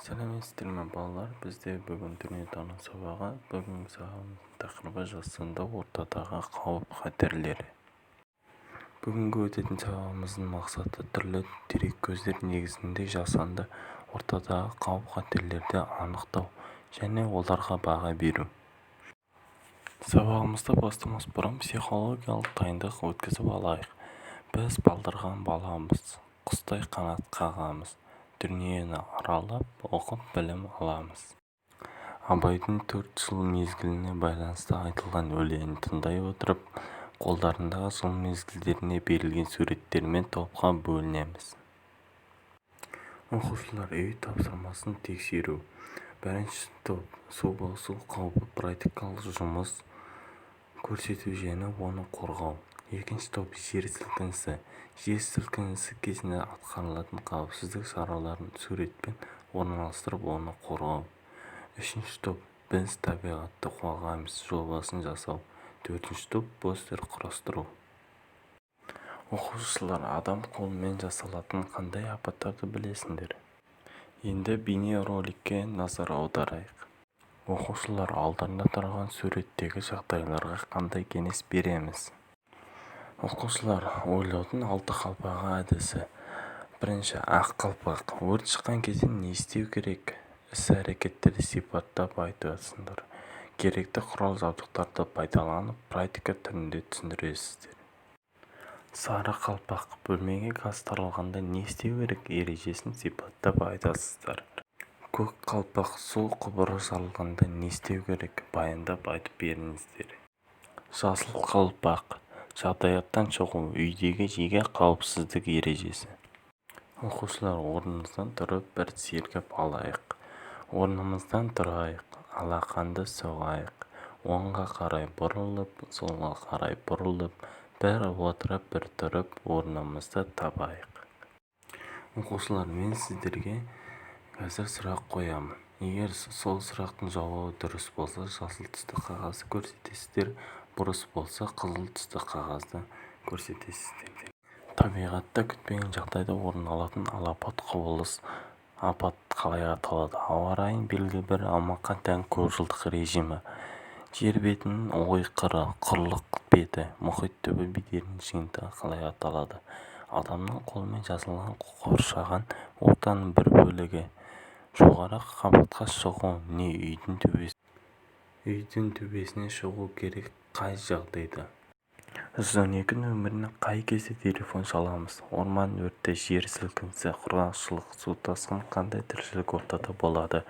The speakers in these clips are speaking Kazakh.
Сәлеметсіздер ме, балалар! Бізде бүгін дүниетаным сабағы. Бүгінгі сабағымыздың тақырыбы: жасанды ортадағы қауіп-қатерлер. Бүгінгі өтетін сабағымыздың мақсаты: түрлі дереккөздер негізінде жасанды ортадағы қауіп-қатерлерді анықтау және оларға баға беру. Сабағымызды бастамас бұрын психологиялық дайындық өткізіп алайық. Біз балдырған баламыз, Құстай қанат қағамыз, Дүниені аралап, Оқып білім аламыз. Абайдың төрт жыл мезгіліне байланысты айтылған өлеңін тыңдай отырып, қолдарындағы жыл мезгілдеріне берілген суреттермен топқа бөлінеміз. Оқушылар, үй тапсырмасын тексеру. Бірінші топ: су басу қаупі практикалық жұмыс көрсету және оны қорғау. Екінші топ: жер сілкінісі, жер сілкінісі кезінде атқарылатын қауіпсіздік шараларын суретпен орналастырып оны қорғау. Үшінші топ: біз табиғатты қорғаймыз жобасын жасау. Төртінші топ: постер құрастыру. Оқушылар, адам қолымен жасалатын қандай апаттарды білесіңдер? Енді бейне роликке назар аударайық. Оқушылар, алдарында тұрған суреттегі жағдайларға қандай кеңес береміз? Оқушылар, ойлаудың алты қалпағы әдісі. Бірінші ақ қалпақ: өрт шыққан кезде не істеу керек? Іс-әрекеттерді сипаттап айтасыңдар. Керекті құрал-жабдықтарды пайдаланып практика түрінде түсіндіресіздер. Сары қалпақ: бөлмеге газ таралғанда не істеу керек? Ережесін сипаттап айтасыздар. Көк қалпақ: су құбыры жарылғанда не істеу керек? Баяндап айтып беріңіздер. Жасыл қалпақ: жағдаяттан шығу, үйдегі жеке қауіпсіздік ережесі. Оқушылар, орнымыздан тұрып бір сергіп алайық. Орнымыздан тұрайық, алақанды соғайық, оңға қарай бұрылып, солға қарай бұрылып, бір отырып, бір тұрып, орнымызды табайық. Оқушылар, мен сіздерге қазір сұрақ қоямын. Егер сол сұрақтың жауабы дұрыс болса, жасыл түсті қағазды көрсетесіздер, бұрыс болса, қызыл түсті қағазды көрсетесіздер. Табиғатта күтпеген жағдайда орын алатын алапат құбылыс, апат қалай аталады? Ауа райының белгілі бір аумаққа тән көпжылдық режимі. Жер бетінің ой-қыры, құрлық беті, мұхит түбі бедерінің жиынтығы қалай аталады? Адамның қолымен жасалған қоршаған ортаның бір бөлігі. Жоғары қабатқа шығу не үйдің төбесіне шығу керек қай жағдайда? 112 нөміріне қай кезде телефон шаламыз? Орман өрті, жер сілкінісі, құрғақшылық, су тасқын қандай тіршілік ортада болады?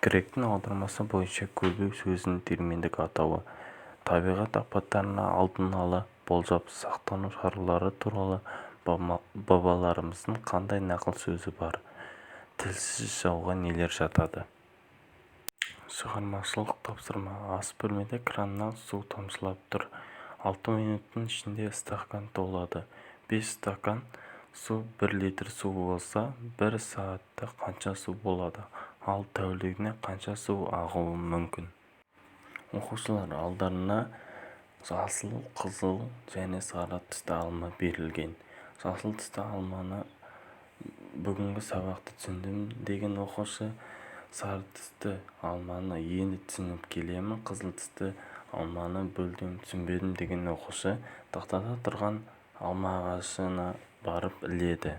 Гректің аудармасы бойынша көлбеу сөзінің терминдік атауы? Табиғат апаттарын алдын ала болжап, сақтану шаралары туралы бабаларымыздың қандай нақыл сөзі бар? Тілсіз жауға нелер жатады? Шығармашылық тапсырма. Ас бөлмеде краннан су тамшылап тұр. 6 минуттың ішінде стакан толады. 5 стакан су 1 литр су болса, бір сағатта қанша су болады? Ал тәулігіне қанша су ағуы мүмкін? Оқушылар, алдарына жасыл, қызыл және сары түсті алма берілген. Жасыл түсті алманы бүгінгі сабақты түсіндім деген оқушы, сары түсті алманы енді түсініп келемін, қызыл түсті алманы мүлдем түсінбедім деген оқушы тақтада тұрған алма ағашына барып іледі.